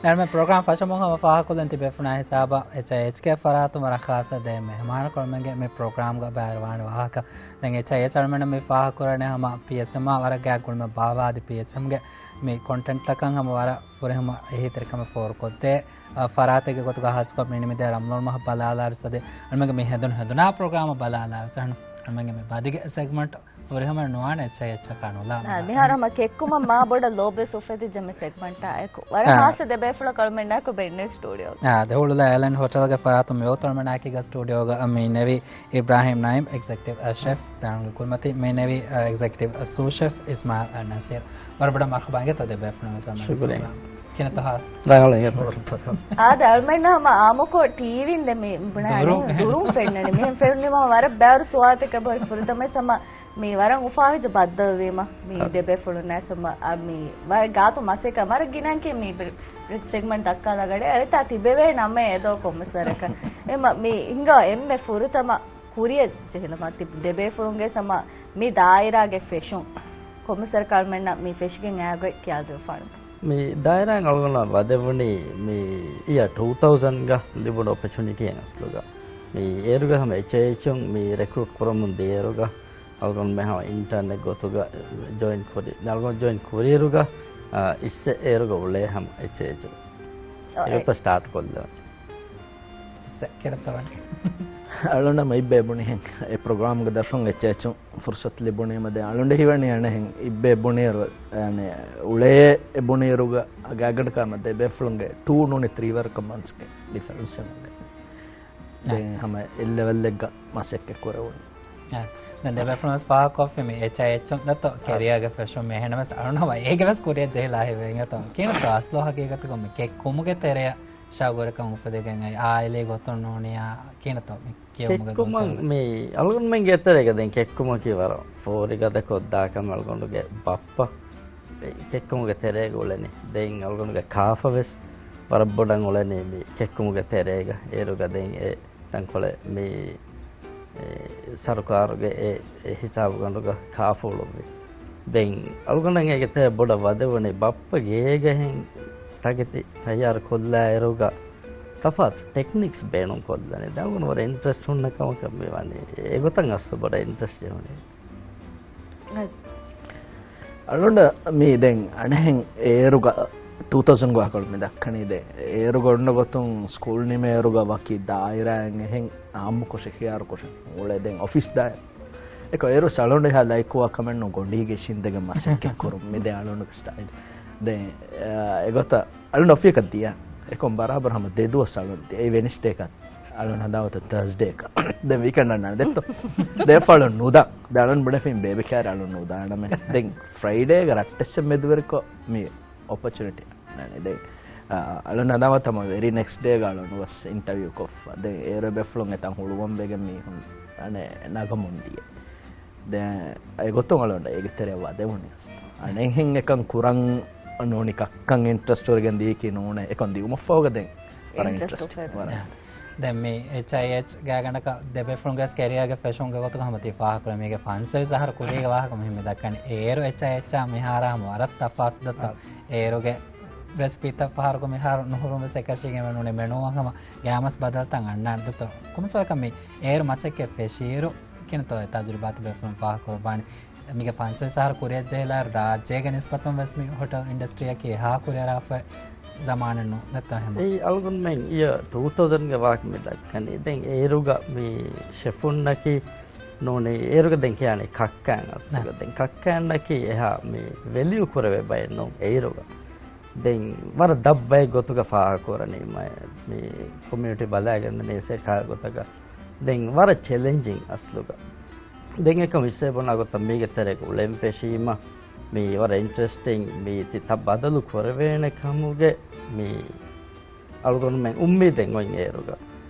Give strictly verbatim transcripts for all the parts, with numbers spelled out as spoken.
އެޅުމެ ޕްރޮގްރާމް ފަށަމުން ހަމަ ފާހަގަކޮށްލަން ތިބޭފުޅުންނާ ހިސާބަށް އެޗްއައިއެޗްގެ ފަރާތުން ވަރަށް ޚާއްޞަ ދެ މެހުމާނަކު އަޅުމެންގެ މި ޕްރޮގްރާމްގަ ބައިވެރިވާނެ ވާހަކަ. ދެން އެޗްއައިއެޗް އަޅުމެންނަށް މި ފާހަގަކުރަނީ ހަމަ ޕީއެސްއެމްއާ ވަރަށް ގާތް ގުޅުމެއް ބާއްވާ އަދި ޕީއެސްއެމްގެ މި ކޮންޓެންޓްތަކަށް ހަމަ ވަރަށް ފުރިހަމަ އެހީތެރިކަމެއް ފޯރުކޮށްދޭ، އަ، ފަރާތެއްގެ ގޮތުގަ ހާއްސަކޮށް މި ނިމިދޭ ރަމްޟާން މަހަށް ބަލާލާއިރު ސަދެ އަޅުމެންގެ މި ހެދުނު ހެދުނާ ޕްރޮގްރާމަށް ބަލާލާއިރު ސަ އަޅުމެންގެ މި ބަދިގެ ސެގްމަންޓް ފުރިހަމަ ނުވާނެ އެޗްއައިއެޗްއަކާ ނުލާ އާ، މިހާރު ހަމަ ކެއްކުމަށް މާ ބޮޑަށް ލޯބިވެސް އުފެދިއްޖެ މި ސެގްމަންޓާ އެކު. ވަރަށް އާ. ހާއްސަ ދެބޭފުޅަކު އަޅުމެންނާއެކު ބެންނެވި ސްޓޫޑިއޯގަ. އާ، ދެ ހުޅުލާ އައިލެންޑް ހޮޓެލްގެ ފަރާތުން މި އޮތު އަޅުމެންނާއެކީގަ ސްޓޫޑިއޯގަ މި ނެވި އިބްރާހިމް ނައީމް އެގްޒެކެޓިވް ޝެފް، ދާން ކުރިމަތި މި ނެވި އެގްޒެކެޓިވް ސޫ ޝެފް އިސްމާއިލް ނަސީރު. ވަރަށް ބޮޑަށް މަރުޙަބާ އިނގޭތޯ ދެބޭފުޅުން ވެސް އަޅުމެން ޝުކުރިއްޔާ. ޕްރޮގްރާމް. ކިނަތޯ ހާ؟ ރަނގަޅު އިނގޭތޯ. އާދެ، އަޅުމެންނަށް ހަމަ އާއްމުކޮށް ޓީވީން ދެ މި ބުނާނީ ދުރުން. ދުރުން ފެންނަނީ. މިހެން ފެނުނީމާ ވަރަށް ބައިވަރު ސުވާލުތަކެއް ބޮޑު ފުރަތަމަ ސަމަ މި ވަރަށް އުފާވެއްޖެ ބައްދަލުވީމަ. މި އަ. ދެބޭފުޅުންނާ ސަމަ، އަ، މި ވަރަށް ގާތު މަސައްކަތް ވަރަށް ގިނައިން މި ބްރ-، ބްރެކް ސެގްމަންޓް ދައްކާލާ ގަޑި އަޅިތާ ތިބެވޭ ނަމެއް އެދޯ ކޮންމެސް ވަރަކަށް. އެމަ މި ހިނގާ އެންމެ ފުރަތަމަ ކުރިއަށް ޖެހިލަމާ ތި ދެބޭފުޅުންގެ ސަމަ މި ދާއިރާގެ ފެށުން ކޮންމެސް ވަރަކަށް އަޅުމެންނަށް މި ފެށިގެން އައިގޮތް ކިޔާދެވިފާނެތޯ؟ މި ދާއިރާއިން އަޅުގަނޑަށް ވަދެވުނީ މި އިޔަ ޓޫ ތައުޒަންޑްގަ ލިބުނު އޮޕޮޗުނިޓީއެއް އަސްލުގަ. މި އޭރުގަ ހަމަ އެޗްއައިއެޗުން މި ރެކްރޫޓް ކުރަމުން ދިޔައިރުގަ އަޅުގަނޑުމެން ހަމަ އިންޓާނެއް ގޮތުގަ ޖޮއިން ކުރި، އަޅުގަނޑު ޖޮއިން ކުރިއިރުގަ، އާ، އިސް އޭރުގަ އުޅޭ ހަމަ އެޗްއެއެޗު. އެ، އެގޮތަށް ސްޓާޓް ކޮށްލެވުނީ. އިސް ކިރަތަވަނީ. އަޅުންނަށް މައިބޭ ބުނިހެން އެ ޕްރޮގްރާމްގެ ދަށުން އެޗްއެއެޗު ފުރުސަތު ލިބުނީމަ ދެން އަޅުން ހީވަނީ އަނެއްހެން އިއްބޭ ބުނިއިރު، އަނެ، އުޅޭ އެ ބުނިއިރުގަ ގާތްގަނޑަކަށް މަ ދެބޭފުޅުންގެ ޓޫ ނޫނީ ތްރީ ވަރަކަށް މަންސްގެ ޑިފަރެންސެއް އެ. ދެން ހަމަ އެއްލެވެލްއެއްގަ މަސައްކަތް ކުރެވުނު. އެ، ދެން ދެބޭފުޅުން ވެސް ފާހަގަކޮށްފި މި އެޗްއައިއެޗުން ދަތޯ އަ. ކެރިއާގެ ފެށުން މި އެހެންނަމަވެސް އަޅުން ހަމަ އޭގެ ވެސް ކުރިއަށް ޖެހިލާ ހިތްވޭ އިނގޭތޯ. ކިހިނެއްތޯ އަސްލު ހަގީގަތުގަ މި ކެއްކުމުގެ ތެރެއަށް ޝައުގުވެރިކަން އުފެދިގެން އައި އާއިލީ ގޮތުން ނޫނިއްޔާ ކިހިނެއްތޯ މި ކެއްކުމަށް މި އަޅުގަނޑުމެންގެ ތެރޭގަ ދެން ކެއްކުމަކީ ވަރަށް ފޯރިގަދަކޮށްދާ ކަމެއް އަޅުގަނޑުގެ ބައްޕަ ކެއްކުމުގެ ތެރޭގަ އުޅެނީ. ދެން އަޅުގަނޑުގެ ކާފަ ވެސް ވަރަށް ބޮޑަށް އުޅެނީ މި ކެއްކުމުގެ ތެރޭގަ. އޭރުގަ ދެން އެ ތަންކޮޅެއް މި، އެ، ސަރުކާރުގެ އެ، އެ ހިސާބުގަނޑުގަ ކާފަ އުޅުއްވި. ދެން އަޅުގަނޑަށް އޭގެ ތެރޭ ބޮޑަށް ވަދެވުނީ ބައްޕަ ގޭގަހެން ތަކެތި ތައްޔާރު ކޮށްލާއިރުގަ ތަފާތު ޓެކްނިކްސް ބޭނުން ކޮށްލަނީ. ދެން އަޅުގަނޑު ވަރަށް އިންޓްރެސްޓް ހުންނަ ކަމަކަށް މި ވަނީ. އެގޮތަށް އަސްލު ބޮޑަށް އިންޓްރެސްޓް ޖެހުނީ. އަޅުނޑަށް މީ ދެން އަނެއްހެން އޭރުގަ ޓޫ ތައުޒަންޑް ގޮތަކަށް މި ދައްކަނީ ދެ. އޭރުގަ އޮންނަ ގޮތުން ސްކޫލް ނިމޭއިރުގަ ވަކި ދާއިރާއެއް އެހެން އާއްމުކޮށް ޝެއާރުކޮށެއް އުޅޭ ދެން އޮފީސް ދާއިރު. އެކަ އޭރު ސަޅުނޑި ހާ ލައިކުވާ ކަމެއް ނޫން ގޮނޑީގެ އިށީނދެގެން މަސައްކަތް ކުރުން މި ދެ އަޅުނޑުގެ ސްޓައިލް. ދެން، އެ، އެގޮތަށް އަޅުން އޮފީހަކަށް ދިޔަ. އެކޮން ބަރާބަރު ހަމަ ދެ ދުވަސް އަޅުން ދިޔަ. އެ ވެނިސްޑޭކަށް އަޅުން ހަނދާން އޮތަ ތާސްޑޭކަށް. ދެން ވީކެންޑް އަންނާނެ ދެއްތޯ. ދެ ފަޅުން ނުދާ. ދެ އަޅުން ބުނެފިން ބޭބެ ކާރި އަޅުން ނުދާނަމޭ. ދެން ފްރައިޑޭގަ ރައްޓެއްސެއް މެދުވެރިކޮށް މި އޮޕޮޗުނިޓީ އަންނާނެ. ދެން، އަ، އަޅުން ހަނދާން އޮތަ ހަމަ ވެރީ ނެކްސްޓް ޑޭގަ އަޅުން ނުވަސް އިންޓަވިއު ކޮށްފަ. ދެން އޭރު ބޭފުޅުން އެތަން ހުޅުވަން ވެގެން މީހުން އަނެއް ނަގަމުން ދިޔަ. ދެން އެގޮތުން އަޅުން އޭގެ ތެރެއަށް ވަދެވުނީ އަސްތު. އަނެއްހެން އެކަން ކުރަން ނޫނީ ކައްކަން އިންޓްރެސްޓް ވެގެން ދީކީ ނޫނޭ. އެކަން ދިއުމަށްފަހުގަ ދެން ވަރަށް އިންޓްރެސްޓް އިންޓްރެސްޓް އުފެދުން. ވަރަށް. ދެން މި އެޗްއައިއެޗް ގާތްގަނޑަކަށް ދެބޭފުޅުންގެ ވެސް ކެރިއާގެ ފެށުންގެ ގޮތުގަ ހަމަ ތި ފާހަގަކުރޭ މީގެ ފަންސަވީސް އަހަރު ކުރީގެ ވާހަކަ މިހެން މި ދައްކަނީ. އޭރު އެޗްއައިއެޗްއާ މިހާރާ ހަމަ ވަރަށް ތަފާތު ދަތޯ. އާ. އޭރުގެ ރެސިޕީތައް ފަހަރަކު މިހާރު ނުހުރުން ވެސް އެކަށީގެން ނޫނީ މެނޫއަށް ހަމަ ގައިމުވެސް ބަދަލުތައް އަންނާނެ ދަތޯ. ކޮންމެސް ވަރަކަށް މި އޭރު މަސައްކަތް ފެށިއިރު ކިހިނެއްތޯ އެ ތަޖުރިބާތު ބޭފުޅުން ފާހަގަކުރައްވާނީ. މީގެ ފަންސަވީސް އަހަރު ކުރިއަށް ޖެހިލާއިރު ރާއްޖޭގެ ނިސްބަތުން ވެސް މި ހޮޓެލް އިންޑަސްޓްރީއަކީ އެހާ ކުރިއަރާފައި ޒަމާނެއް ނޫން ދަތޯ ހަމަ. އެއީ އަޅުގަނޑުމެން އިޔަ ޓޫ ތައުޒަންޑްގެ ވާހަކަ މި ދައްކަނީ. ދެން އޭރުގަ މި ޝެފުންނަކީ ނޫނީ އޭރުގަ ދެން ކިޔާނީ ކައްކައިން އަސްލުގަ. ނަ. ދެން ކައްކައިންނަކީ އެހާ މި ވެލިއު ކުރެވޭ ބައެއް ނޫން އޭރުގަ. ދެން ވަރަށް ދަށް ބައެއް ގޮތުގަ ފާހަގަކުރަނީ މަ-، މި ކޮމިއުނިޓީ ބަލައިގެން ނޭސެކާ ގޮތަކަށް. ދެން ވަރަށް ޗެލެންޖިން އަސްލުގަ. ދެން އެކަމް އިސްވެ ބުނާ ގޮތަށް މީގެ ތެރޭގަ އުޅެން ފެށީމަ، މި ވަރަށް އިންޓްރެސްޓިން މީ ތި ތައް ބަދަލު ކުރެވޭނެ ކަމުގެ މި އަޅުގަނޑުމެން އުއްމީދެއް އޮތް އޭރުގަ.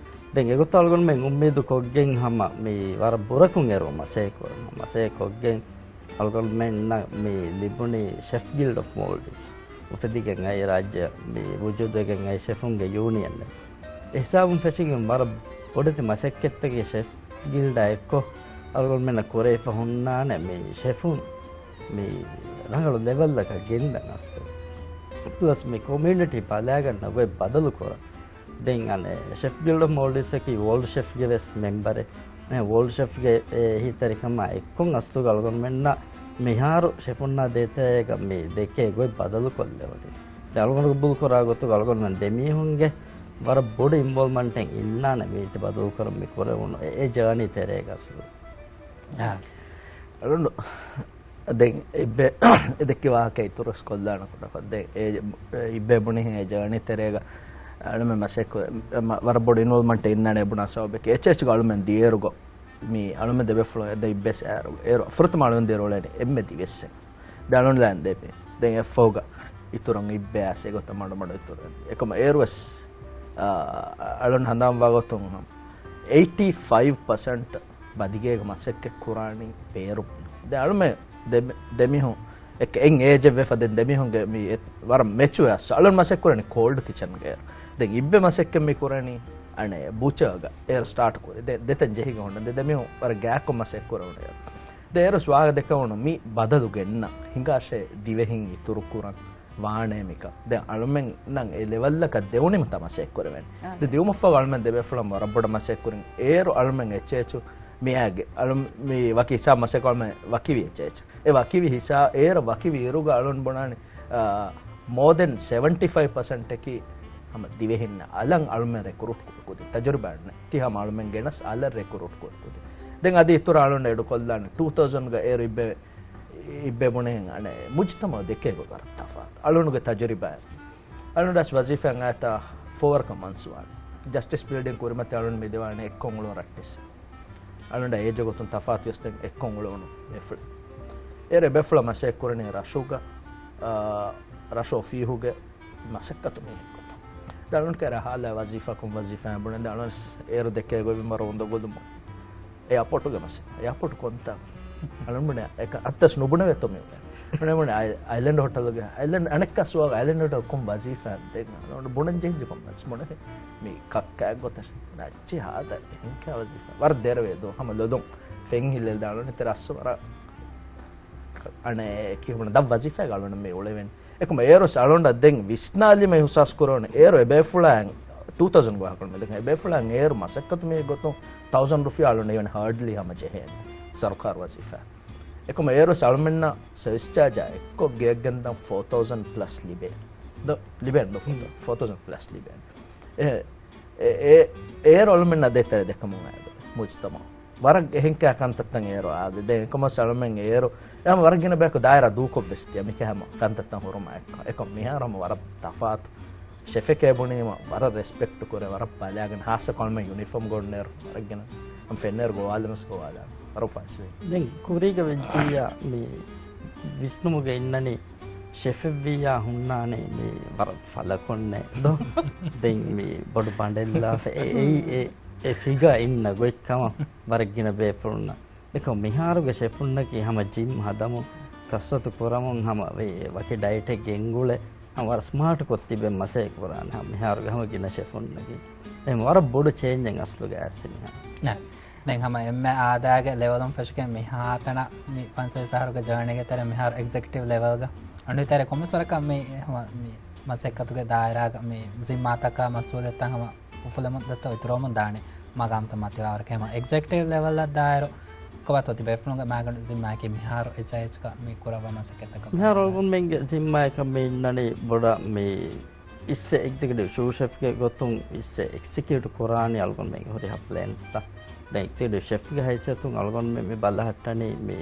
ދެން އެގޮތަށް އަޅުގަނޑުމެން އުއްމީދު ކޮށްގެން ހަމަ މި ވަރަށް ބުރަކުން އޭރު މަސޭ ކުރަން، މަސޭ ކޮށްގެން އަޅުގަނޑުމެންނަށް މި ލިބުނީ ޝެފް ގިލްޑް އޮފް މޯލްޑިވްސް އުފެދިގެން އައި ރާއްޖެ މި ވުޖޫދުވެގެން އައި ޝެފުންގެ ޔޫނިއަން. އެ ހިސާބުން ފެށިގެން ވަރަށް ބޮޑެތި މަސައްކަތްތަކެއް ޝެފް ގިލްޑާ އެއްކޮށް އަޅުގަނޑުމެންނަށް ކުރެވިފަ ހުންނާނެ މި ޝެފުން މި ރަނގަޅު ލެވެލްއަކަށް ގެންދަން އަސްތު. ޕްލަސް މި ކޮމިއުނިޓީ ބަލާގަންނަ ގޮތް ބަދަލު ކުރަން. ދެން އަނެއް ޝެފް ގިލްޑް އޮފް މޯލްޑިވްސް އަކީ ވޯލްޑް ޝެފްގެ ވެސް މެމްބަރެއް. އެ، ވޯލްޑް ޝެފްގެ އެ އެހީތެރިކަމާ އެއްކޮށް އަސްލުގަ އަޅުގަނޑުމެންނަށް މިހާރު ޝެފުންނާ ދޭތެރޭގަ މި ދެކޭ ގޮތް ބަދަލު ކޮށްލެވުނީ. ދެން އަޅުގަނޑު ގަބޫލު ކުރާ ގޮތުގަ އަޅުގަނޑުމެން ދެމީހުންގެ ވަރަށް ބޮޑު އިންވޯލްވްމަންޓެއް އިންނާނެ މީތި ބަދަލު ކުރަން މި ކުރެވުނު އެ، އެ ޖާނީ ތެރޭގަ އަސްލު. އާ. އަޅުނޑު ދެން އިއްބެ، އެ ދެއްކި ވާހަކަ އިތުރުވެސް ކޮށްލާނަ ކުޑަކޮށް. ދެން އެ، އެ އިއްބެ ބުނިހެން އެ ޖާނީ ތެރޭގަ އަޅުމެން މަސައްކަތް މަ-، ވަރަށް ބޮޑު އިންވޯލްވްމަންޓެއް އިންނާނެ ބުނާ ސަބަބަކީ އެޗްއެޗްގަ އަޅުމެން ދިޔައިރުގަ މި އަޅުމެން ދެބޭފުޅުން އެ ދެ އިއްބެސް އޭރު، އޭރު ފުރަތަމަ އަޅުމެން ދިޔައިރު އުޅެނީ އެންމެ ދިވެއްސެއް. ދެން އަޅުން ލައިން ދެބޭ. ދެން އެއްފަހުގަ އިތުރަށް އިއްބެ އައިސް އެގޮތަށް މަޑުމަޑު އިތުރު. އެކަމަ އޭރުވެސް، އާ، އަޅުން ހަނދާން ވާގޮތުން އެއިޓީ ފައިވް ޕަސެންޓް ބަދިގޭގަ މަސައްކަތް ކުރާނީ ބޭރު. ދެން އަޅުމެން ދެ-، ދެމީހުން އެއް އެއް އޭޖެއް ވެފަ ދެން ދެމީހުންގެ މި އެ-، ވަރަށް މެޗުއާ އަޅުން މަސައްކަތް ކުރަނީ ކޯލްޑް ކިޗަންގަ އޭރު. ދެން އިއްބެ މަސައްކަތް މި ކުރަނީ އަނެއް ބޫޗާގަ އޭރު ސްޓާޓް ކުރި. ދެ-، ދެތަން ޖެހިގެ ހުންނަ ދެ ދެމީހުން ވަރަށް ގާތްކޮށް މަސައްކަތް ކުރެވުނު އޭރު. ދެ އޭރު ސްވާގަ ދެކެވުނު މި ބަދަލު ގެންނަ ހިނގާށޭ ދިވެހިން އިތުރު ކުރަން ވާނޭ މިކަން. ދެން އަޅުމެންނަށް އެ ލެވަލްއަކަށް ދެވުނީމަތާ މަސައްކަތް ކުރެވެން. އާ. ދެ ދިއުމަށްފަހު އަޅުމެން ދެބޭފުޅަށް ވަރަށް ބޮޑަށް މަސައްކަތް ކުރިން. އޭރު އަޅުމެން އެޗްއެޗު މިއާގެ އަޅު-، މި ވަކި ހިސާބް މަސައްކަތް އަޅުމެން ވަކިވި އެޗްއެޗު. އެ ވަކިވި ހިސާ-، އޭރު ވަކިވި އިރުގަ އަޅުން ބުނާނެ، އާ، މޯ ދެން ސެވެންޓީ ފައިވް ޕަސެންޓަކީ ހަމަ ދިވެހިންނަށް އަލަށް އަޅުމެން ރެކްރޫޓް ކުރި ކުދިން. ތަޖުރިބާ ނެތި ހަމަ އަޅުމެން ގެނަސް އަލަށް ރެކްރޫޓް ކުރި ކުދިން. ދެން އަދި އިތުރަށް އަޅުން އެޑުކޮށްލާނެ ޓޫ ތައުޒަންޑްގަ އޭރު އިއްބެ އިއްބެ ބުނެހެން އަނެއް މުޖުތަމަޢު ދެކޭ ގޮތް ވަރަށް ތަފާތު. އަޅުނުގެ ތަޖުރިބާ. އަޅުން ދާސް ވަޒީފާއަށް އައިތާ ފޯވަރަކަށް މަންސް ވާނެ. ޖަސްޓިސް ބިލްޑިން ކުރިމަތި އަޅުން މިދިވާނެ އެއްކޮށް އުޅުނު ރައްޓެއްސެއް. އަޅުން އޭޖު ގޮތުން ތަފާތު ވެސް ދެން އެއްކޮށް އުޅުނު ބޭފުޅެއް. އޭރު އެބޭފުޅާ މަސައްކަތް ކުރަނީ ރަށުގަ، އާ، ރަށު އޮފީހުގެ މަސައްކަތު މީހެއް ގޮތަށް. ދެން އަޅުން ކައިރި ހާލާ ވަޒީފާ ކޮން ވަޒީފާއެއް ބުނެ ދެން އަޅުން އޭރު ދެކޭ ގޮތް ވަރަށް އުނދަގުލުމުން. އެއާޕޯޓުގެ މަސައްކަތް. އެއާޕޯޓު ކޮންތާ؟ އަޅުން ބުނެ އެކަ އައްތަސް ނުބުނެވޭތޯ މި ބުނެ. އައި-، އައިލެންޑް ހޮޓަލުގެ، އައިލެންޑް އަނެއްކާ ސުވާލު އައިލެންޑް ހޮޓަލް ކޮން ވަޒީފާއެއް ދެން އަޅުން ބުނަން ޖެހިއްޖެ ކޮން ވަޒީފާ ބުނެ. މި ކައްކާ ގޮތަށް ރައްޗި ހާދަ އެހެންކާ ވަޒީފާ. ވަރަށް ދެރަވޭ ދޯ ހަމަ ލޮލުން ފެން ހިލެލް ދާނުން ތެރެ އައްސު ވަރަށް އަނެއް ކިހިނެއް ދަށް ވަޒީފާގަ އަޅުން މި އުޅެވެން. އެކަމަ އޭރުސް އަޅުން ދެން ވިސްނާލީމަ އިހުސާސް ކުރޯނެ. އޭރު އެބޭފުޅާއިން ޓޫ ތައުޒަންޑް ގޮހަކުން މި ދެން އެބޭފުޅާއިން އޭރު މަސައްކަތު މީ ގޮތުން ތައުޒަންޑް ރުފިޔާ އަޅުން އެވެން ހާޑްލީ ހަމަ ޖެހޭނެ ސަރުކާރު ވަޒީފާ. އެކަމަ އޭރުސް އަޅުމެންނަށް ސަވިސް ޗާޖާ އެއްކޮށް ގެއަށް ގެންދަން ފޯ ތައުޒަންޑް ޕްލަސް ލިބޭ. ދޯ، ލިބޭނެ ދޯ، ފޯ ތައުޒަންޑް ޕްލަސް ލިބޭނެ. އެ، އެ، އެ، އޭރު އަޅުމެންނަށް ދޭތެރެ ދެކަމުން އައި މުޖުތަމަޢު. ވަރަށް އެހެންކައި ކަންތައްތައް އޭރު އާދެ. ދެން އެކަމަސް އަޅުމެން އޭރު އެހަމަ ވަރަށް ގިނަ ބަޔަކު ދާއިރާ ދޫކޮށްވެސް ދިޔަ މިކަހަމަ ކަންތައްތައް ހުރުމާ އެއްކޮ. އެކަމް މިހާރު ހަމަ ވަރަށް ތަފާތު. ޝެފެކޭ ބުނީމަ ވަރަށް ރެސްޕެކްޓް ކުރޭ، ވަރަށް ބަލާގެން ހާއްސަ ކޮޅުމެ ޔުނީފޯމް ގޮންނޭރު ވަރަށް ގިނަ. ހަމަ ފެންނޭރު ގޮވާލަނަސް ގޮވާލާން ވަރަށް ފަސްވޭ. ދެން ކުރީގަ ވެއްޖިއްޔާ މި ވިސްނުމުގަ އިންނަނީ ޝެފެއްވިއްޔާ ހުންނާނީ މި ވަރަށް ފަލަކޮންނެ ދޯ. ދެން މި ބޮޑު ބަނޑެއްލާފަ އެ، އެއީ އެ، އެ ފިގާ އިންނަ ގޮތްކަމަށް ވަރަށް ގިނަ ބޭފުޅުންނަށް. އެކަމް މިހާރުގެ ޝެފުންނަކީ ހަމަ ޖިމް ހަދަމުން، ކަސްރަތު ކުރަމުން، ހަމަ ވެ-، ވަކި ޑައިޓެއް ގެންގުޅެ، ހަމަ ވަރަށް ސްމާޓްކޮށް ތިބެން މަސައްކަތް ކުރާނެ ހަމަ މިހާރުގެ ހަމަ ގިނަ ޝެފުންނަކީ. އެހެން ވަރަށް ބޮޑު ޗޭންޖެއް އަސްލުގަ އައިސް މިހާރު. ދެން ހަމަ އެންމެ އާދައިގެ ލެވެލުން ފެށިގެން މިހާތަނަށް މި ފަންސަވީސް އަހަރުގެ ޖާނީގެ ތެރެ މިހާރު އެގްޒެކެޓިވް ލެވެލްގަ އަނޑު ތެރެ ކޮންމެސް ވަރަކަށް މި ހަމަ މި މަސައްކަތުގެ ދާއިރާގަ މި ޒިންމާތަކާ މަސްއޫލިއްޔަތުތައް ހަމަ އުފުލަމުން ދައްތަ އިތުރުވަމުން ދާނެ މަގާމްތައް މަތިވާވަރަކަށް. ހަމަ އެގްޒެކެޓިވް ލެވެލްއަށް ދާއިރު ކޮބާތޯ ތިބޭފުޅުންގެ މާގަނޑު ޒިންމާއަކީ މިހާރު އެޗްއައިއެޗްގަ މި ކުރައްވާ މަސައްކަތްތަކަށް؟ މިހާރު އަޅުގަނޑުމެންގެ ޒިންމާއަކަށް މި އިންނަނީ ބޮޑަށް މި އިސް އެ އެގްޒެކެޓިވް ސޫ ޝެފްގެ ގޮތުން އިސް އެ އެކްސިކިއުޓް ކުރާނީ އަޅުގަނޑުމެންގެ ހުރިހާ ޕްލޭންސްތައް. ދެން އެގްޒެކެޓިވް ޝެފްގެ ހައިސިއްޔަތުން އަޅުގަނޑުމެން މި ބަލަހައްޓަނީ މި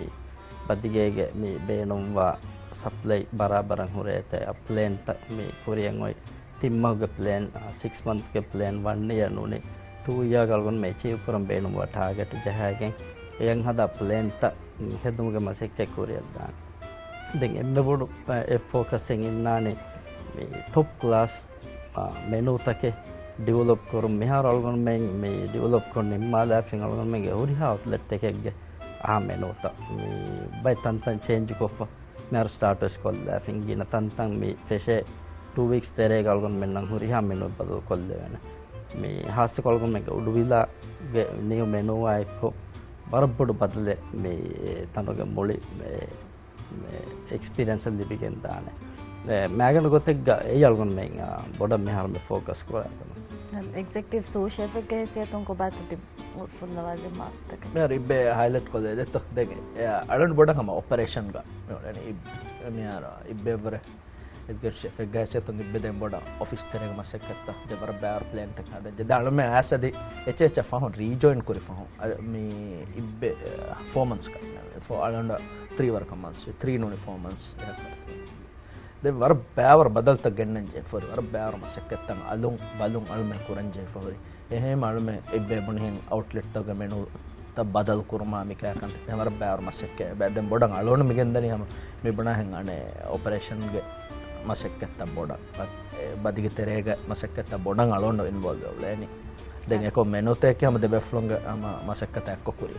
ބަދިގޭގެ މި ބޭނުންވާ ސަޕްލައި ބަރާބަރަށް ހުރޭތޯ އެ ޕްލޭންތައް މި ކުރިއަށް އޮތް ތިން މަހުގެ ޕްލޭން، އާ، ސިކްސް މަންތްގެ ޕްލޭން، ވަން އިޔަރ ނޫނީ ޓޫ އިޔާގަ އަޅުގަނޑުމެން އެޗީވް ކުރަން ބޭނުންވާ ޓާގެޓް ޖަހާގެން އެޔަށް ހަދާ ޕްލޭންތައް ހެދުމުގެ މަސައްކަތް ކުރިއަށް ދާނެ. ދެން އެންމެ ބޮޑު، އެ، ފޯކަސްއެއް އިންނާނީ މި ޓޮޕް ކްލާސް، އާ، މެނޫތަކެއް ޑިވެލޮޕް ކުރުން. މިހާރު އަޅުގަނޑުމެން މި ޑިވެލޮޕް ކޮށް ނިންމާލާފިން އަޅުގަނޑުމެންގެ ހުރިހާ އަތުލެޓްތަކެއްގެ އާ މެނޫތައް މި ބައެއް ތަންތަން ޗޭންޖް ކޮށްފަ. މިހާރު ސްޓާޓަރސް ކޮށްލާފިން ގިނަ ތަންތަން މި ފެށޭ ޓޫ ވީކްސް ތެރޭގަ އަޅުގަނޑުމެންނަށް ހުރިހާ މެނޫ ބަދަލު ކޮށްލެވޭނެ. މި ހާއްސަކޮށް އަޅުގަނޑުމެންގެ އުޑުވިލާގެ ނިއު މެނޫއާ އެއްކޮށް ވަރަށް ބޮޑު ބަދަލެއް މި ތަނުގެ މުޅި މި، މި އެކްސްޕީރިއެންސަށް ލިބިގެން ދާނެ. މޭގަނޑު ގޮތެއްގަ އެއީ އަޅުގަނޑުމެން ބޮޑަށް މިހާރު މި ފޯކަސް ކުރާ ކަމަށް. އެގްޒެކްޓިވް ސޫ ޝެފެއްގެ ހައިސިއްޔަތުން ކޮބާތޯ ތި ފުންނަވާ ޒިންމާތަކެއް؟ މިހާރު އިއްބެ ހައިލައިޓް ކޮށްލައި ދެއްތޯ. ދެން އަޅުން ބޮޑަށް ހަމަ އޮޕަރޭޝަންގަ މިހާރު އިއްބެ އެއްވަރެ އެގްޒެކްޓިވް ޝެފެއްގެ ހައިސިއްޔަތުން އިއްބެ ދެން ބޮޑަށް އޮފީސް ތެރޭގަ މަސައްކަތްތައް ދެ ވަރަށް ބާރު ޕްލޭންތައް ހަދައްޖެ. ދެ އަޅުމެ އައިސް އަދި އެޗެއްޗަށް ފަހުން ރީޖޮއިން ކުރި ފަހުން މި އިއްބެ ފޯ މަންސް ކަ އަޅުން ތްރީ ވަރަކަށް މަންސް ތްރީ ނޫނި ފޯ މަންސް ދެ ވަރަށް ބާވަރ ބަދަލުތައް ގެންނަން ޖެހިފަހުރި، ވަރަށް ބާވަރ މަސައްކަތްތައް އަލުން ބަލުން އަޅުމެން ކުރަން ޖެހިފަހުރި. އެހެން އަޅުމެން އެއްބޭ ބުނިހެން އައުޓްލެޓްތަކުގެ މެނޫތައް ބަދަލު ކުރުމާ މި ކައިކަންތައް ވަރަށް ބާވަރ މަސައްކަތް. ދެން ބޮޑަށް އަޅުން މި ގެންދަނީ ހަމަ މި ބުނާހެން އަނެއް އޮޕަރޭޝަންގެ މަސައްކަތްތައް ބޮޑަށް ބަދިގެ ތެރޭގެ މަސައްކަތްތައް ބޮޑަށް އަޅުން އިންވޮލްވް ވެވަޅެނީ. ދެން އެކޮށް މެނޫތަކެއް ހަމަ ދެބޭފުޅުންގެ ހަމަ މަސައްކަތަށް އެއްކޮށް ކުރީ.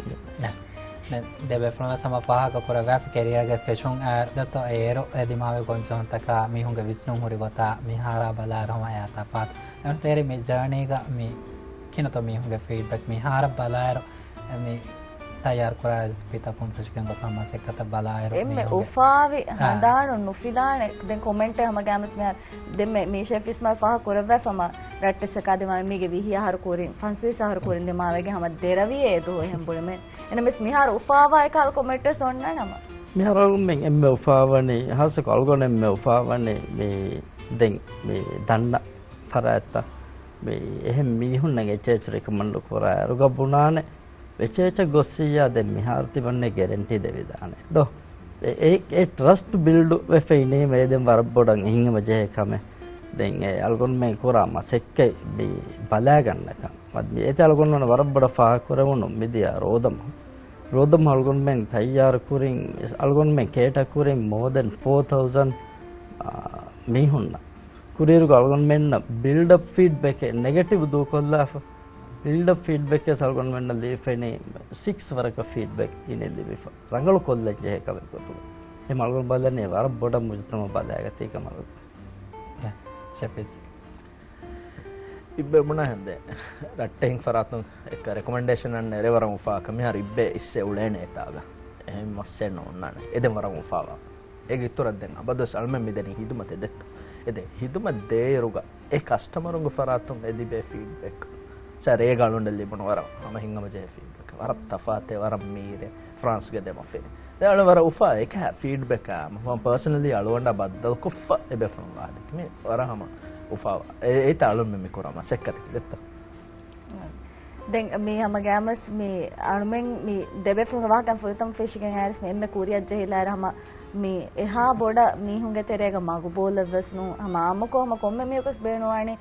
ދެބޭފުޅުން ވެސް ހަމަ ފާހަގަ ކުރެވޭފަ ކެރިއާގެ ފެށުން އައި ދެއްތޯ އޭރު އެ ދިމާވި ގޮންޖެހުންތަކާ މީހުންގެ ވިސްނުން ހުރި ގޮތާ މިހާރާ ބަލާއިރު ހަމަ އެއާ ތަފާތު. އެހެން ތޭރި މި ޖާނީގަ މި ކިނަތޯ މީހުންގެ ފީޑްބެކް މިހާރަށް ބަލާއިރު މި ތައްޔާރު ކުރާ ރެސިޕީތަކުން ފެށިގެން ގޮސް ހަމަ މަސައްކަތަށް ބަލާއިރު އެންމެ އުފާވި ހަނދާނުން ނުފިލާނެ. ދެން ކޮމެންޓެއް ހަމަ ގާމިސް މިހާރު ދެންމެ މީ ޝެފް އިސްމާއިލް ފާހަ ކުރައްވައިފަ ހަމަ ރައްޓެއްސަކާ ދިމާވެ މީގެ ވިހި އަހަރު ކުރިން ފަންސަވީސް އަހަރު ކުރިން ދިމާވެގެން ހަމަ ދެރަވިއޭ ދުވަހު އެހެން ބުނިމެ. އެނަމެސް މިހާރު އުފާވާ އެކަހަލަ ކޮމެންޓެއް އޮންނާނެ ހަމަ. މިހާރު އަޅުގަނޑުމެން އެންމެ އުފާވަނީ ހާއްސަކޮށް އަޅުގަނޑު އެންމެ އުފާވަނީ މި ދެން މި ދަންނަ ފަރާތްތައް މި އެހެން މީހުންނަށް އެޗްއެޗް ރެކޮމެންޑް ކުރާ އިރުގަ ބުނާނެ. އެޗްއެޗް ގޮއްސިއްޔާ ދެން މިހާރު ތިބަންނެ ގެރެންޓީ ދެވިދާނެ ދޯ. އެ ޓްރަސްޓް ބިލްޑް ވެފަ އިނީމަ އެ ދެން ވަރަށް ބޮޑަށް އެހިނގަމަ ޖެހޭ ކަމެއް. ދެން އެ އަޅުގަނޑުމެން ކުރާ މަސައްކަތް މި ބަލާގަންނަކަން އަދި މި އެތި އަޅުގަނޑުމެން ވަރަށް ބޮޑަށް ފާހަގަކުރެވުނު މިދިޔަ ރޯދަމަ ރޯދަމަ އަޅުގަނޑުމެން ތައްޔާރު ކުރިން އަޅުގަނޑުމެން ކޭޓަ ކުރިން މޯ ދެން ފޯ ތައުޒަން މީހުންނަށް ކުރިއިރުގަ އަޅުގަނޑުމެންނަށް ބިލްޑް އަޕް ފީޑްބެކެއް ނެގެޓިވް ދޫކޮށްލާފަ. ބިލްޑް އަޕް ފީޑްބެކެއް އަޅުގަނޑުމެންނަށް ލިބިފައިނީ ސިކްސް ވަރަކަށް ފީޑްބެކް ގިނަ ލިބިފަ. ރަނގަޅު ކޮށްލަން ޖެހޭ ކަމެއް ގޮތުގަ. އެހެން އަޅުގަނޑު ބަލަނީ ވަރަށް ބޮޑަށް މުޖުތަމައު ބަލައިގަތީ ކަމަށް. ޝަފީޒް. އިއްބެ ބުނާ ހެނދެ ރައްޓެހިން ފަރާތުން އެކަ ރެކޮމެންޑޭޝަން އަންނަ އެރެ ވަރަށް އުފާ ކަމިހާރު އިއްބެ އިއްސެ އުޅޭނެ އެތާގަ. އެހެން މައްސެއް ނޯންނާނެ. އެދެން ވަރަށް އުފާވާ. އޭގެ އިތުރަށް ދެން އަބަދުވެސް އަޅުމެން މިދެނީ ހިދުމަތެއް ދެއްތޯ. އެދެ ހިދުމަތް ދޭއިރުގަ އެ ކަސްޓަމަރުންގެ ފަރާތުން އެ ލިބޭ ފީޑްބެކް. ސަ ރޭގަ އަޅުންޑަށް ލިބުނު ވަރަށް ހަމަ ހިނގަމަޖެހޭ ފީޑްބެކް. ވަރަށް ތަފާތެއް ވަރަށް މީރޭ. ފްރާންސްގެ ދެމަފިރި. ދެ އަޅު ވަރަށް އުފާ އެކަހަ ފީޑްބެކާ މަ ޕާސަނަލީ އަޅުގަނޑާ ބައްދަލުކޮށްފަ އެބޭފުޅުން ވާދެކި މި ވަރަށް ހަމަ އުފާވާ. އެ އެތަ އަޅުން މި ކުރާ މަސައްކަތެއް ދެއްތޯ. ދެން މީ ހަމަ ގާމަސް މި އަޅުމެން މި ދެބޭފުޅުންގެ ވާހަކަ ފުރަތަމަ ފެށިގެން އައިރިސް މި އެންމެ ކުރިއަށް ޖެހިލާއިރު ހަމަ މި އެހާ ބޮޑަށް މީހުންގެ ތެރޭގަ މަގުބޫލެއްވެސް ނޫން. ހަމަ އާއްމުކޮށް ހަމަ ކޮންމެ މީހަކުވެސް ބޭނުންވާނީ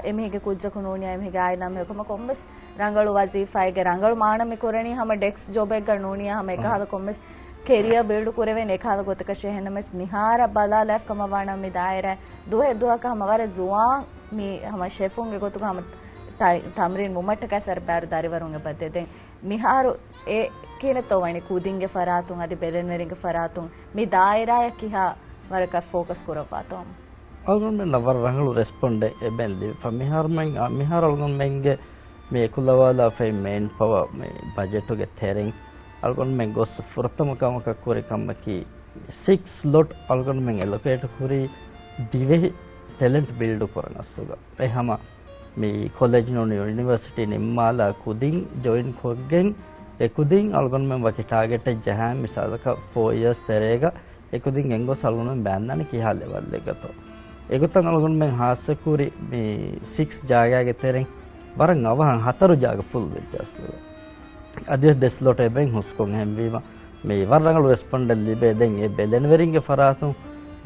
އެމީހެއްގެ ކުއްޖަކު ނޫނިއްޔާ އެމީހެއްގެ އާއިލާ މީހަކު ހަމަ ކޮންމެސް ރަނގަޅު ވަޒީފާއެއްގެ ރަނގަޅު މާނަ މި ކުރަނީ ހަމަ ޑެސްކް ޖޮބެއްގަ ނޫނިއްޔާ ހަމަ އެކަހަލަ ކޮންމެސް ކެރިއަރ ބިލްޑް ކުރެވޭނެ އެކަހަލަ ގޮތަކަށް އެހެންނަމަވެސް މިހާރަށް ބަލާލާފަ ކަމަށް ވާނަމަ މި ދާއިރާ ދުވަހެއް ދުވަހަކަށް ހަމަ ވަރަށް ޒުވާން މި ހަމަ ޝެފުންގެ ގޮތުގަ ހަމަ ތަ-، ތަމްރީން ވުމަށްޓަކައި ސަރަ ބާރު ދަރިވަރުން އެބަ ދޭ. ދެން މިހާރު އެ ކިހިނެއްތޯ ވަނީ ކުދިންގެ ފަރާތުން އަދި ބެލެނިވެރިންގެ ފަރާތުން މި ދާއިރާއަށް ކިހާ ވަރަކަށް ފޯކަސް ކުރައްވާތޯ؟ އަޅުގަނޑުމެންނަށް ވަރަށް ރަނގަޅު ރެސްޕޮންޑެއް އެބައިން ލިބިފަ. މިހާރުމެން، މިހާރު އަޅުގަނޑުމެންގެ މި އެކުލަވާލާފައި މޭން ޕަވަ މި ބަޖެޓުގެ ތެރެއިން އަޅުގަނޑުމެން ގޮސް ފުރަތަމަ ކަމަކަށް ކުރި ކަމަކީ ސިކްސް ސްލޮޓް އަޅުގަނޑުމެން އެލޮކޭޓް ކުރީ ދިވެހި ޓެލެންޓް ބިލްޑް ކުރަން އަސްލުގަ. އެ ހަމަ މި ކޮލެޖް ނޫން ޔުނިވަރސިޓީ ނިންމާލާ ކުދިން ޖޮއިން ކޮށްގެން އެ ކުދިން އަޅުގަނޑުމެން ވަކި ޓާގެޓެއް ޖަހާ މިސާލަކަށް ފޯ އިޔާސް ތެރޭގަ އެކުދިން ގެންގޮސް އަޅުގަނޑުމެން ބާންދާނެ ކިހާ ލެވަލްއެއްގަތޯ. އެގޮތަށް އަޅުގަނޑުމެން ހާއްސަކުރި މި ސިކްސް ޖާގާގެ ތެރެއިން ވަރަށް އަވަހަށް ހަތަރު ޖާގަ ފުލް ވެއްޖެ އަސްލުގަ. އަދިވެސް ދެ ސްލޮޓެއް އެބައިން ހުސްކޮށް އެހެންވީމަ މި ވަރަށް ރަނގަޅު ރެސްޕޮންޑެއް ލިބޭ. ދެން އެ ބެލެނިވެރިންގެ ފަރާތުން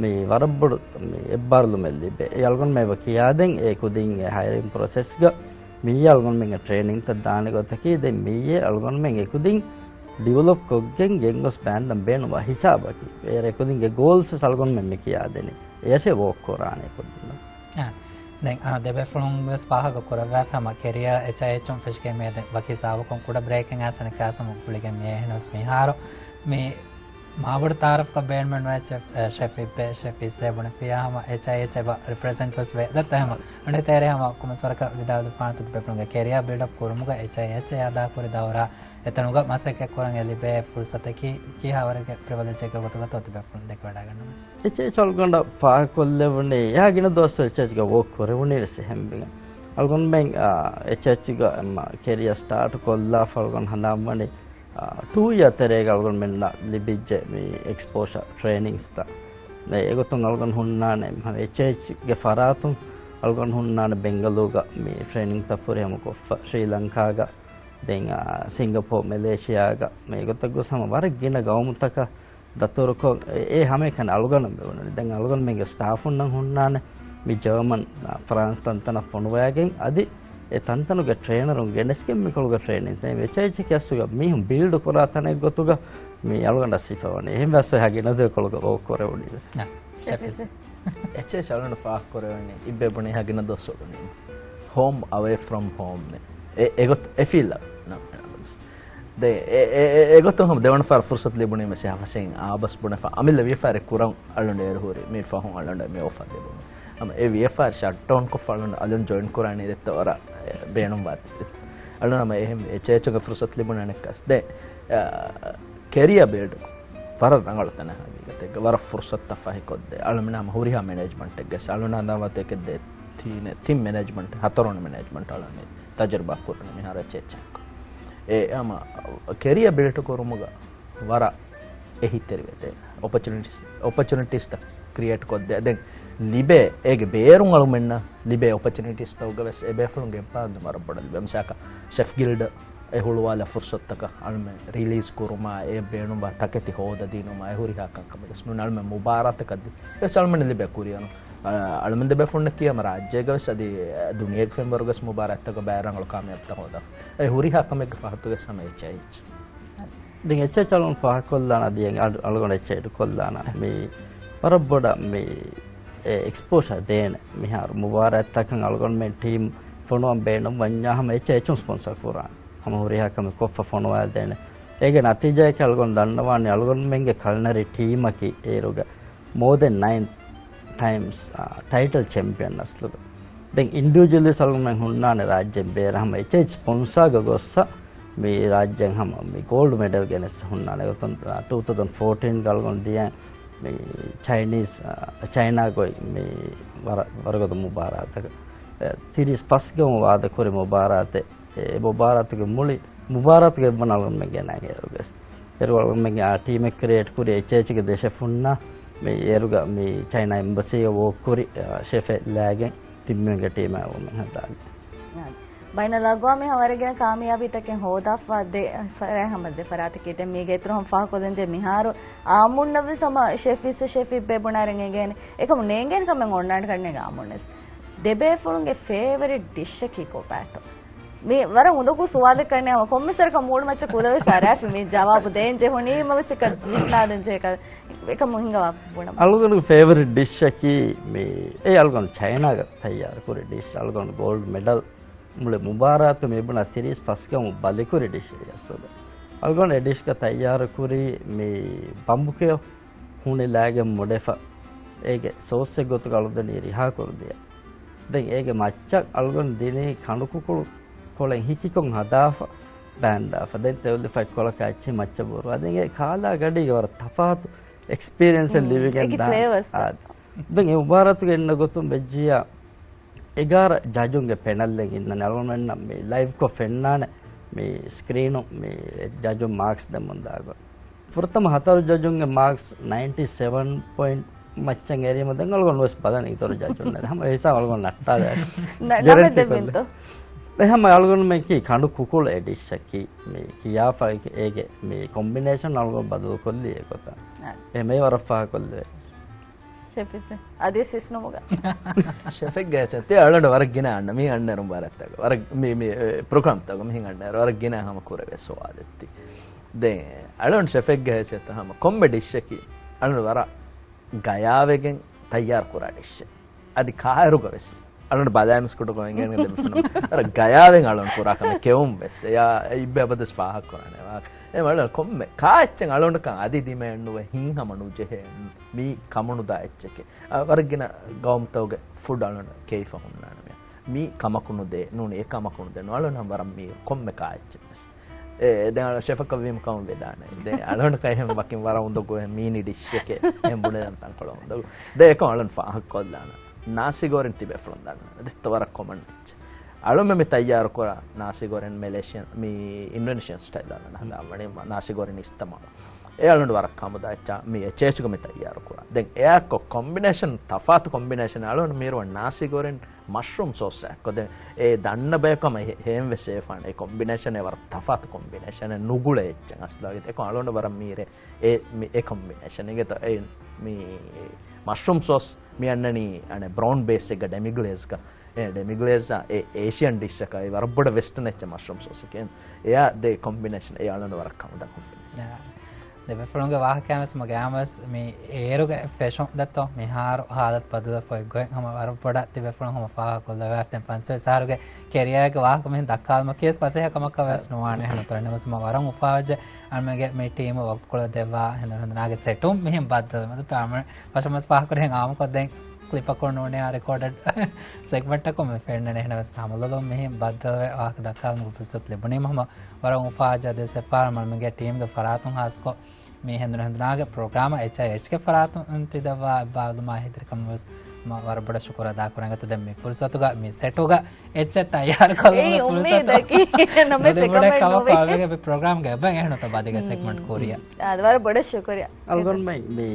މި ވަރަށް ބޮޑު މި އެއްބާރުލުމެއް ލިބޭ. އެ އަޅުގަނޑުމެން އެބަ ކިޔާދެން އެ ކުދިން އެ ހަޔަރިން ޕްރޮސެސްގަ މިއީ އަޅުގަނޑުމެންގެ ޓްރޭނިންތައް ދާނެ ގޮތަކީ. ދެން މިއީ އަޅުގަނޑުމެން އެކުދިން ޑިވެލޮޕް ކޮށްގެން ގެންގޮސް ބާންދަން ބޭނުންވާ ހިސާބަކީ. އޭރު އެކުދިންގެ ގޯލްސް ވެސް އަޅުގަނޑުމެން މި ކިޔާދެނީ. އެޔަށޭ ވޯކް ކުރާނީ ކުދިންނަށް. އާ، ދެން އާ، ދެބޭފުޅުން ވެސް ފާހަގަ ކުރައްވާފަ ހަމަ ކެރިއަރ އެޗްއައިއެޗުން ފެށިގެން މިއަދު ވަކި ސާވަކުން ކުޑަ ބްރޭކެއް އައިސަން ކާސަމު ގުޅިގެން މިއޭ. އެހެނަސް މިހާރު މި މާބޮޑު ތާރަފްގަ ބޭނުމެއް ނުވެއްޗެ، އެ، ޝެފް އިއްބެ، ޝެފް އިއްސޭ ބުނެފިއްޔާ ހަމަ އެޗްއައިއެޗް އެބަ ރެޕްރެޒެންޓް ވެސް ވޭ. ދައްތަ ހަމަ އަނެއް ތޭރޭ ހަމަ ކޮންމެސް ވަރަކަށް ވިދާޅުވެފާނެ ތިބޭފުޅުންގެ ކެރިއާ ބިލްޑް އަޕް ކުރުމުގަ އެޗްއައިއެޗް އެ އަދާކުރި ދައުރާ އެތަނުގަ މަސައްކަތް ކުރަން އެ ލިބޭ ފުރުސަތަކީ ކިހާވަރެއްގެ ޕްރިވިލެޖެއްގެ ގޮތުގަތޯ ތިބޭފުޅުން ދެކެވަޑައިގަންނަވަނީ؟ އެޗްއައިއެޗް އަޅުގަނޑަށް ފާހަގަކޮށްލެވުނީ އެހާ ގިނަ ދުވަސް އެޗްއައިއެޗްގަ ވޯކް ކުރެވުނީ ވެސް އެހެންވެގެން. އަޅުގަނޑުމެން، އާ، އެޗްއައިއެޗްގަ އެމް، ކެރިއާ ސްޓާޓް ކޮށްލާފަ އަޅުގަނޑު ހަނދާންވަނީ، އާ، ޓޫ އިޔާ ތެރޭގަ އަޅުގަނޑުމެންނަށް ލިބިއްޖެ މި އެކްސްޕޯޝާ ޓްރޭނިންގްސްތައް. އެ، އެގޮތުން އަޅުގަނޑު ހުންނާނެ އެޗްއެއްޗްގެ ފަރާތުން އަޅުގަނޑު ހުންނާނެ ބެންގަލޫގަ މި ޓްރޭނިންގްތައް ފުރިހަމަ ކޮށްފަ، ޝްރީލަންކާގަ، ދެން، އާ، ސިންގަޕޯ، މެލޭޝިޔާގަ މި އެގޮތަށް ގޮސް ހަމަ ވަރަށް ގިނަ ގައުމުތަކަށް ދަތުރުކޮށް، އެ، އެ ހަމައެކަނި އަޅުގަނޑު މި ބުނަނީ. ދެން އަޅުގަނޑުމެންގެ ސްޓާފުންނަށް ހުންނާނެ މި ޖަރމަން، އާ، ފްރާންސް ތަންތަނަށް ފޮނުވައިގެން އަދި އެ ތަންތަނުގެ ޓްރޭނަރުން ގެނެސްގެން މިކޮޅުގެ ޓްރޭނިން ދޭން. އެޗްއެއިޗް ކިޔަސްތުގަ މީހުން ބިލްޑް ކުރާ ތަނެއް ގޮތުގަ މި އަޅުގަނޑަށް ސިފަވަނީ. އެހެން ވެސް އެހާ ގިނަ ދުވަސް ކޮޅުގަ ވޯކް ކުރެވުނީ ވެސް. އާ، ޝެފިސް. ޝެފިސް. އެޗްއެއިޗް އަޅުގަނޑު ފާހަގަ ކުރެވެނީ އިއްބެ ބުނި އެހާ ގިނަ ދުވަސް ވަނީ ހޯމް އަވޭ ފްރޮމް ހޯމް ނޭ. އެ، އެގޮތް އެ ފީލް އަށް. ދެ، އެ، އެ، އެ، އެގޮތުން ހަމަ ދެވަނަ ފަހަރަށް ފުރުސަތު ލިބުނީމަސް އެހާ ފަސޭހައިން އާބަސް ބުނެފަ. އަމިއްލަ ވިޔަފާރި ކުރަން އަޅުގަނޑު އޭރު ހުރި މި ފަހުން އަޅުގަނޑު މި އޮފާ ލިބުނު. ހަމަ އެ ވިޔަފާރި ޝަޓްޑައުން ކޮށްފަ އަޅުން އަލުން ޖޮއިން ކުރާނީ ދެއްތަ ވަރަށް ބޭނުން ވާތީ. އަޅުން ހަމަ އެހެން އެޗްއެއްޗުގެ ފުރުސަތު ލިބުނަނެއްކަސް. ދެ، އަ، ކެރިއާ ބިލްޑް ވަރަށް ރަނގަޅު ތަނެއް ހަގީގަތެއްގަ. ވަރަށް ފުރުސަތުތައް ފަހިކޮށްދޭ. އަޅުމެން ހަމަ ހުރިހާ މެނޭޖްމަންޓެއްގެ އަޅުން ހަނދާންވާތީ އެކެއް ދޭ ތީނެ، ތިން މެނޭޖްމަންޓް، ހަތަރުވަނަ މެނޭޖްމަންޓް އަޅުން މި ތަޖުރިބާ ކުރަނީ މިހާރު އެޗްއެއްޗަކަށް. އެ ހަމަ ކެރިއާ ބިލްޑް ކުރުމުގަ ވަރަށް އެހީތެރިވެދޭ އޮޕޮޗުނިޓީސް، އޮޕޮޗުނިޓީސްތައް ކްރިއޭޓް ކޮށްދޭ. ދެން ލިބޭ އޭގެ ބޭރުން އަޅުމެންނަށް ލިބޭ އޮޕޮޗުނިޓީސްތަކުގަ ވެސް އެބޭފުޅުންގެ އެއްބާރުލުން ވަރަށް ބޮޑަށް ލިބޭ. މިސާލަކަށް ޝެފް ގިލްޑް އެ ހުޅުވާލާ ފުރުސަތުތަކަށް އަޅުމެން ރިލީޒް ކުރުމާ، އެ ބޭނުންވާ ތަކެތި ހޯދަދިނުމާ، އެ ހުރިހާ ކަންކަމެއް ވެސް ނޫން. އަޅުމެން މުބާރާތަކަށް ދި ވެސް އަޅުމެން ލިބޭ ކުރިއަރުން. އަ، އަޅުމެން ދެބޭފުޅުންނަކީ ހަމަ ރާއްޖޭގަ ވެސް އަދި ދުނިޔޭގެ ފެންވަރުގަސް މުބާރާތްތަކަށް ބައި ރަނގަޅު ކާމިޔާބުތައް ހޯދާފަ. އެ ހުރިހާ ކަމެއްގެ ފަހަތުގަސް ހަމަ އެޗްއައިއެޗް. ދެން އެޗްއެއްޗަށް އަޅުން ފާހަގަކޮށްލާނަ އަދި އަޅު-، އަޅުގަނޑު އެޗްއެއްޗަށް އެޑް ކޮށްލާނަ މި ވަރަށް ބޮޑަށް މި އެ އެކްސްޕޯޝާ ދޭނެ. މިހާރު މުބާރާތްތަކަށް އަޅުގަނޑުމެން ޓީމް ފޮނުވަން ބޭނުން ވަންޏާ ހަމަ އެޗްއެއްޗުން ސްޕޮންސަރ ކުރާނެ. ހަމަ ހުރިހާ ކަމެއް ކޮށްފަ ފޮނުވާދޭނެ. އޭގެ ނަތީޖާއަކީ އަޅުގަނޑު ދަންނަވާނީ އަޅުގަނޑުމެންގެ ކަލްނަރީ ޓީމަކީ އޭރުގަ މޯ ދެން ނައިން ޓައިމްސް، އާ، ޓައިޓަލް ޗެމްޕިއަން އަސްލުގަ. ދެން އިންޑިވިޖުއަލީ އަޅުގަނޑުމެން ހުންނާނެ ރާއްޖޭން ބޭރަށް ހަމަ އެޗްއެއްޗް ސްޕޮންސާގަ ގޮއްސަ މި ރާއްޖޭން ހަމަ މި ގޯލްޑް މެޑަލް ގެނެސް ހުންނާނެ. ގޮތުން، އާ، ޓޫ ތައުޒަންޑް ފޯޓީންގަ އަޅުގަނޑު ދިޔަ މި ޗައިނީސް، އާ، ޗައިނާ ގޮތް މި ވަރަށް، ވަރަށް ގޮތަށް މުބާރާތަކަށް، އެ، ތިރީސް ފަސް ގައުމު ވާދަކުރި މުބާރާތެއް. އެ މުބާރާތުގެ މުޅި މުބާރާތުގެ އެއްވަނަ އަޅުގަނޑުމެން ގެނައި އޭރުގަސް. އޭރު އަޅުގަނޑުމެންގެ އާ ޓީމެއް ކްރިއޭޓް ކުރި އެޗްއެއްޗުގެ ދެ ޝެފުންނާ މި އޭރުގަ މި ޗައިނާ އެމްބަސީގަ ވޯކް ކުރި، އާ، ޝެފެއް ލައިގެން ތިން މީހުންގެ ޓީމާ އަޅުގަނޑުމެން ހަދާގެ. ބައިނަލްއަގްވާމީ ހަމަ ވަރަށް ގިނަ ކާމިޔާބީތަކެއް ހޯދާފަ ދެ ފަރާތް ހަމަ ދެ ފަރާތަކީ ދެން މީގެ އިތުރު ހަމަ ފާހަގަކޮށްލަންޖެހޭ މިހާރު އާއްމުންނަށްވެސް ހަމަ ޝެފް އިއްސެ ޝެފް އިއްބެ ބުނާއިރު އެނގޭނެ. އެކަމު ނޭނގޭނެ ކަމެއް އޮންނާނެ ކަންނޭނގެ އާއްމުންނަށް. ދެބޭފުޅުންގެ ފޭވަރިޓް ޑިޝަކީ ކޮބާތޯ؟ މި ވަރަށް އުނދަގޫ ސުވާލެއް ކަންނޭ ހަމަ ކޮންމެސް ވަރަކަށް މޫޑު މައްޗަށް ކުލަވެސް އަރާފި މި ޖަވާބު ދޭން ޖެހުނީމަ ވެސް އެކަ ވިސްނާދޭން ޖެހޭ ކަ-، އެކަމު ހިނގަވާ ބުނަމު. އަޅުގަނޑުގެ ފޭވަރިޓް ޑިޝަކީ މި އެ އަޅުގަނޑު ޗައިނާގަ ތައްޔާރު ކުރި ޑިޝް. އަޅުގަނޑު ގޯލްޑް މެޑަލް މުޅި މުބާރާތު މި ބުނާ ތިރީސް ފަސް ގައުމު ބަލިކުރި ޑިޝެއް އަސްލުގަ. އަޅުގަނޑު އެ ޑިޝްގަ ތައްޔާރު ކުރީ މި ބަނބުކެޔޮ ހޫނި ލާގެން މުޑެފަ، އޭގެ ސޯސްއެއް ގޮތުގަ އަޅުދެނީ ރިހާ ކުރުދިޔަ. ދެން އޭގެ މައްޗަށް އަޅުގަނޑު ދިނީ ކަނޑު ކުކުޅު ކޮޅެއް ހިކިކޮށް ހަދާފަ ބައިންދާފަ. ދެން ތެޔޮލިފައި ކޮޅަކާ އެއްޗެއް މައްޗަށް ބުރުވާ. ދެން އެ ކާލާ ގަޑީގެ ވަރަށް ތަފާތު އެކްސްޕީރިއެންސެއް ހުން، ލިބިގެން އެކި ދާނެ. ފްލޭވަރސް އާ، ދެން އެ މުބާރާތުގެ އިންނަ ގޮތުން ވެއްޖިއްޔާ، އެގާރަ ޖަޖުންގެ ޕެނަލްއެއް އިންނަނީ. އަޅުގަނޑުމެންނަށް މި ލައިވްކޮށް ފެންނާނެ މި ސްކްރީނު މި ޖަޖުން މާކްސް ދެމުން ދާގޮތް. ފުރަތަމަ ހަތަރު ޖަޖުންގެ މާކްސް ނައިންޓީ ސެވަން ޕޮއިންޓް މައްޗަށް އެރީމަ ދެން އަޅުގަނޑު ވެސް ބަލަނީ އިތުރު ޖަޖުންނެއް. ހަމަ އެ ހިސާބަށް އަޅުގަނޑު ނައްޓާލާ. ނަ-، ނަމެއް ގެރެންޓީ ދެއްވިންތޯ؟ ކޮށްލެވޭ. އެ ހަމަ އަޅުގަނޑުމެން ކީ ކަނޑު ކުކުޅު އެ ޑިޝަކީ މި ކިޔާފަ އޭގެ މި ކޮމްބިނޭޝަން އަޅުގަނޑު ބަދަލު ކޮށްލީ އެ ގޮތަށް. އާ. އެ މެ ވަރަށް ފާހަގަކޮށްލެވޭ. ޝެފް އިއްސެ. އަދި ސިސްނުމުގަ. ޝެފެއްގެ ހައިސިއްޔަތު އަޅުގަނޑު ވަރަށް ގިނަ އަންނަ މި އަންނައިރު މުބާރާތްތަކަށް. ވަރަށް މި، މި، އެ، ޕްރޮގްރާމްތަކު މިހިން އަންނައިރު ވަރަށް ގިނަ ހަމަ ކުރެވޭ ސުވާލެއް ތި. ދެން އަޅުގަނޑު ޝެފެއްގެ ހައިސިއްޔަތު ހަމަ ކޮންމެ ޑިޝަކީ އަޅުގަނޑު ވަރަށް ގަޔާވެގެން ތައްޔާރު ކުރާ ޑިޝެއް. އަދި ކާއިރުގަ ވެސް އަޅުގަނޑު ބަލާ މިސްކުޓު ގޮއިންގެން ދެމިފުނު ވަރަށް ގަޔާވެން އަޅުގަނޑު ކުރާ ކަމެއް ކެއުން ވެސް. އެޔާ އިއްބެ އަބަދުވެސް ފާހަގަ ކުރާނެ. ވާ އެ މަޑަލް ކޮންމެ ކާ އެއްޗެއް އަޅުންކަން އަދި ދިމައެއް ނުވެ ހިތްހަމަ ނުޖެހޭ މީ ކަމުނުދާ އެއްޗެކޭ. އަ، ވަރަށްގިނަ ގައުމުތަކުގެ ފުޑް އަޅުން ކެއިފަ ހުންނާނެ މި. މީ ކަމަކު ނުދޭ، ނޫނީ އެ ކަމަކު ނުދޭ، ނު އަޅުން ވަރަށް މީ ކޮންމެ ކާ އެއްޗެއް ވެސް. އެ، ދެން އަޅުން ޝެފަކަށް ވީމަ ކަމަށް ވެދާނެ. ދެން އަޅުން ކައިހެން ވަކިން ވަރަށް އުނދަގޫ މީނި ޑިޝްއެކޭ، އެހެން ބުނެލަން ތަންކޮޅެއް އުނދަގޫ. ދެން އެކަމް އަޅުން ފާހަގަކޮށްލާނަން. ނާސި ގޯރިން ތިބޭފުޅުން ދާނަން. އަދި ވަރަށް ކޮމަން އެއްޗެއް. އަޅުންމެ މި ތައްޔާރު ކުރާ ނާސި ގޯރިން މެލޭޝިއަން، މި އިންޑޮނޭޝިއަން ސްޓައިލް އަޅުން ހަދާ ވަނީ ނާސި ގޯރިން އިސްތަމާލު. އެ އަޅުން ވަރަށް ކަމުދާ އެއްޗާ މި އެޗް އެޗްގަ މި ތައްޔާރު ކުރާ. ދެން އެއާއެއްކޮށް ކޮމްބިނޭޝަން، ތަފާތު ކޮމްބިނޭޝަން އަޅުން މީރުވަން ނާސި ގޯރިން މަޝްރޫމް ސޯސް އެއްކޮށް. ދެން އެ ދަންނަ ބަޔަކަމަ ހޭން ވެސް އެފާން އެ ކޮމްބިނޭޝަން އެ ވަރަށް ތަފާތު ކޮމްބިނޭޝަން އެ ނުގުޅޭ އެއްޗެއް އަސްލު އެކޮ އަޅުން ވަރަށް މީރެ އެ، މި، އެ ކޮމްބިނޭޝަން އިނގޭތޯ އެ މި މަޝްރޫމް ސޯސް މި އަންނަނީ އަނެ ބްރައުން ބޭސް އެއްގަ ޑެމިގްލޭޒްގަ. އެ ޑެމިގްލޭޒް އެ އޭޝިއަން ޑިޝްއަކަށް އެ ވަރަށް ބޮޑަށް ވެސްޓަން އެއްޗެއް މަޝްރޫމް ސޯސް އެކޭ. އެއާ ދެ ކޮމްބިނޭޝަން އެ އަޅުން ވަރަށް ކަމުދާ ކޮމްބިނޭޝަން. ދެބޭފުޅުންގެ ވާހަކައިން ވެސް މަގެއާމަސް މި އޭރުގެ ފެޝަން ދަތޯ މިހާރު ހާލަތު ބަދަލުވެފަ އޮތްގޮތް ހަމަ ވަރަށް ބޮޑަށް ތިބޭފުޅުން ހަމަ ފާހަގަކޮށްލަވާ. ދެން ފަންސަވީސް އަހަރުގެ ކެރިއާގެ ވާހަކަ މިހެން ދައްކާލުމަކީ ވެސް ފަސޭހަ ކަމަކަށް ވެސް ނުވާނެ. ހަމަ ތޮއެންނަމަސް މަ ވަރަށް އުފާވެއްޖެ އަޅުމެންގެ މި ޓީމު ވަގުތުކޮޅަށް ދެއްވާ ހެނދުނު ހެނދުނާގެ ސެޓުން މިހެން ބައްދަލު މަދު ތާމަ ފަށަމަސް ފާހަގަކުރެހެން އާމުކޮށް ދެން ކްލިޕަކުން ނޫނިއާ ރެކޯޑެޑް ސެގްމެންޓަކުން މި ފެންނަނީ. އެހެނަސް ހަމަލޮލުން މިހިން ބައްދަލުވެ ވާހަކަ ދައްކާލުމުގެ ފުރުސަތު ލިބުނީމަ ހަމަ ވަރަށް އުފާވެއްޖެ. އަދިވެސް އެއްފަހަރު މަންމިގެ ޓީމްގެ ފަރާތުން ހާސްކޮށް މި ހެނދުނު ހެނދުނާގެ ޕްރޮގްރާމަށް އެޗްއައިއެޗްގެ ފަރާތުން ތި ދެއްވާ އެއްބާރުލުމާ ހެދިރިކަމަށް ވެސް މަ ވަރަށް ބޮޑަށް ޝުކުރު އަދާކުރަން. އެގޮތުން ދެން މި ފުރުސަތުގަ މި ސެޓުގަ އެއްޗެއް ތައްޔާރު ކޮށްލުމުގެ އެއީ ފުރުސަތު އުއްމީދަކީ ނަމެ ނުލިބުނެ ސެކަމެއް ކަމަށް ނުވޭ. އަޅުގަނޑުގެ ޕްރޮގްރާމްގެ އެއްބައި އެހެން ތަ ބަދިގެ ސެގްމަންޓް ކުރިޔަށް. އާ، ވަރަށް ބޮޑަށް ޝުކުރިޔާ. އަޅުގަނޑުމެން މި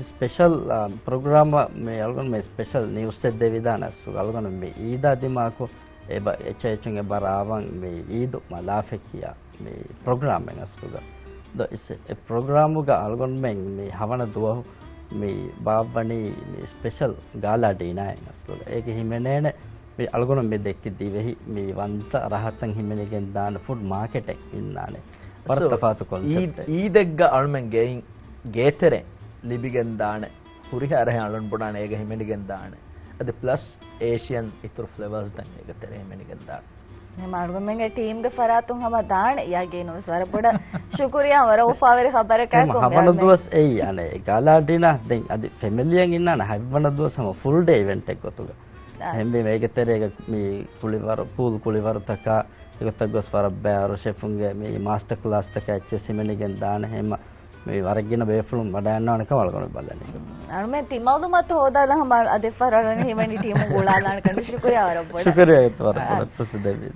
ސްޕެޝަލް، އާ، ޕްރޮގްރާމަށް މި އަޅުގަނޑު މި ސްޕެޝަލް ނިއުސްއެއް ދެވިދާނެ އަސްލު. އަޅުގަނޑު މި އީދާ ދިމާކު އެބަ އެޗްއައިއެޗުން އެބަ ރާވަން މި އީދު މަލާފެ ކިޔާ މި ޕްރޮގްރާމެއް އަސްލުގަ. ދޯ އިސް އެ ޕްރޮގްރާމުގަ އަޅުގަނޑުމެން މި ހަވަނަ ދުވަހު މި ބާއްވަނީ މި ސްޕެޝަލް ގާލާ ޑިނާއެއް އަސްލުގަ. އޭގެ ހިމެނޭނެ މި އަޅުގަނޑު މި ދެއްކި ދިވެހި މި ވަންތަ ރަހަތަށް ހިމެނިގެން ދާނެ ފުޑް މާކެޓެއް އިންނާނެ. ވަރަށް ސޯ، ތަފާތު ކޮންސެޕްޓެއް. އީދް، އީދެއްގަ އަޅުމެން ގެއިން ގޭތެރެ ލިބިގެން ދާނެ ހުރިހާ ރަހެއް އަޅުން ބުނާނެ އޭގަ ހިމެނިގެން ދާނެ. އަދި ޕްލަސް އޭޝިއަން އިތުރު ފްލޭވާސް ދެން އޭގެ ތެރެ ހިމެނިގެން ދާނެ. އެހެން އަޅުގަނޑުމެންގެ ޓީމްގެ ފަރާތުން ހަމަ ދާނެ ޔާގީނު ވެސް ވަރަށް ބޮޑަށް ޝުކުރިޔާ ވަރަށް އުފާވެރި ޚަބަރަކާ ހަމަ ކޮންމެ ހަވަނަ އަޅުމެން. ދުވަސް އެއީ އަނެ ގާލާ ޑިނާ ދެން އަދި ފެމިލީއަށް އިންނާނެ ހަތްވަނަ ދުވަސް ހަމަ ފުލް ޑޭ އިވެންޓެއް ގޮތުގަ. އާ. އެހެންވީމަ އޭގެ ތެރޭގަ މި ކުޅިވަރު، ޕޫލް ކުޅިވަރުތަކާ އެގޮތަށް ގޮސް ވަރަށް ބައި އަރު ޝެފުންގެ މި މާސްޓަ ކްލާސްތަކާ އެއްޗެއް ހިމެނިގެން ދާނެ ހެމަ މި ވަރަށް ގިނަ ބޭފުޅުން ވަޑައިގަންނަވާނެ ކަމަށް އަޅުގަނޑު ބަލަނީ. އަޅުމެން ތި މައުލޫމާތު ހޯދާލާ ހަމަ އަދި ފަރަށް ހިމެނި ޓީމު ގުޅާލާނެ ކަން ޝުކުރިޔާ ވަރަށް ބޮޑަށް. ޝުކުރިޔާ އެތަ ވަރަށް އާ. ބޮޑަށް ފުރުސަތު ދެއްވީ.